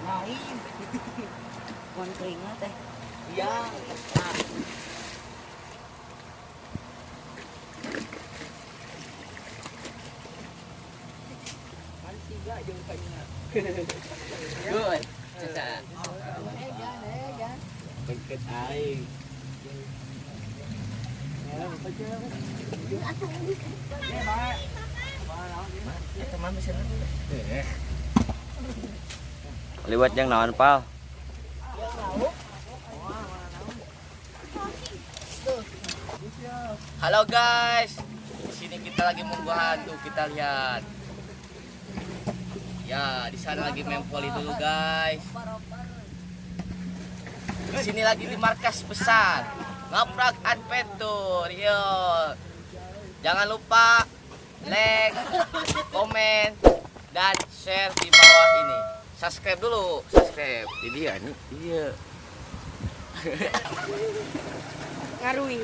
Lain. Kon keringat teh. Iya. Kan siga jeung kanya. Good. Caca. Pengket aing. Eta mah bisa. Liwat yang naon, Pal? Halo guys. Di sini kita lagi menunggu hantu, kita lihat. Ya, di sana lagi main voli dulu guys. Di sini lagi di markas besar Ngaprak Adventure. Yo. Jangan lupa like, komen, dan share di bawah ini. Subscribe dulu, subscribe. Ini dia nih, iya. Ngarui.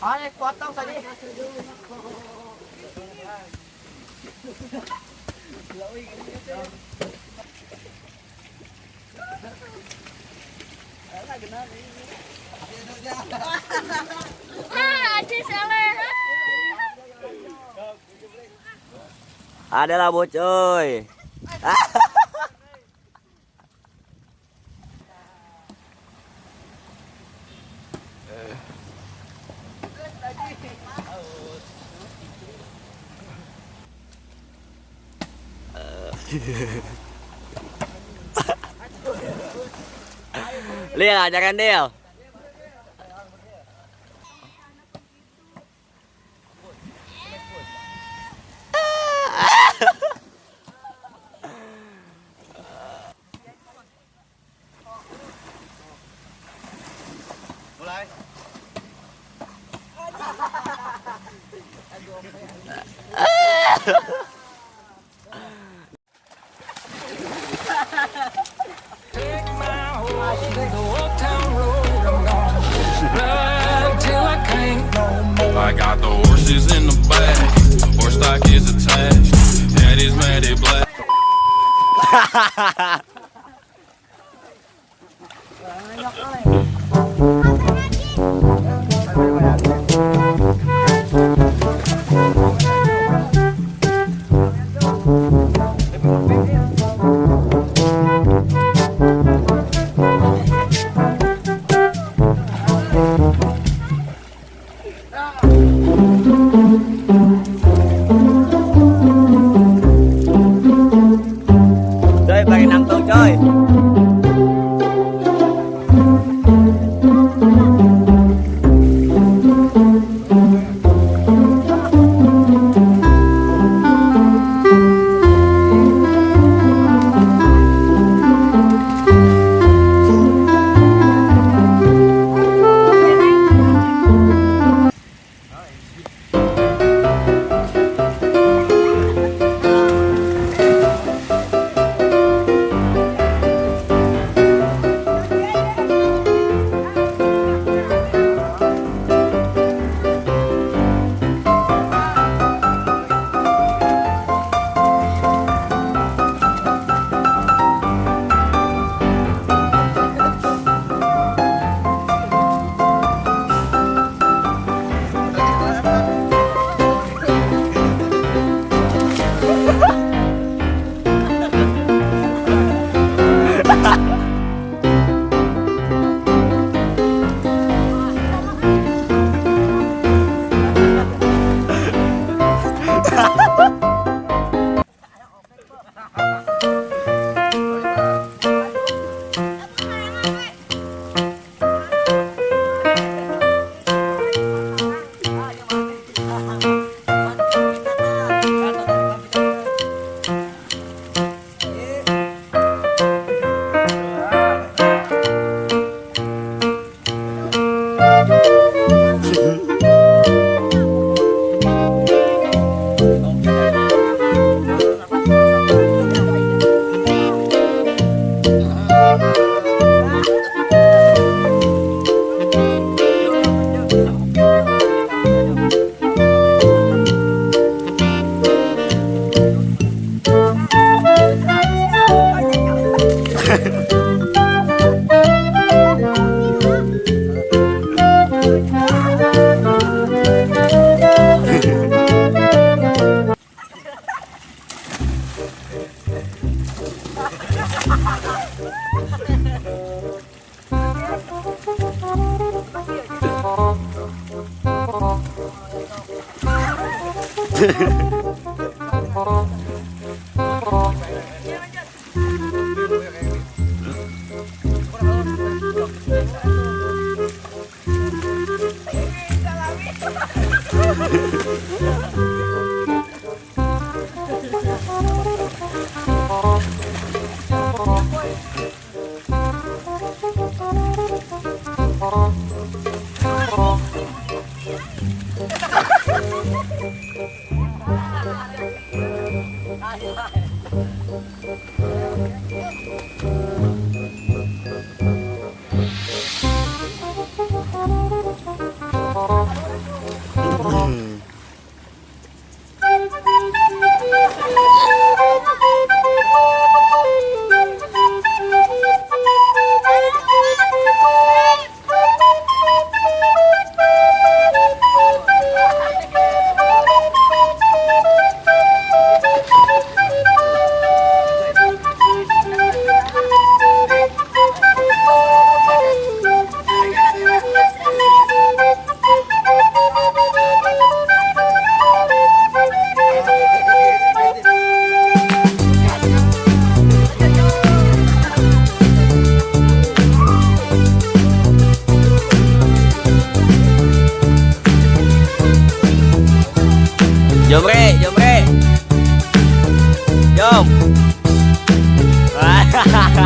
Ayo potong tadi. Ah, acis eleh. Adalah bocoy. Lil, ajaran Dil. Mulai. Take my horse to the old town road. I'm gonna ride till I can't no more. I got the horses in the back, horse stock is attached. Head is matted black. Coy, pakai nangtung coy. Jom re, jom re. Jom.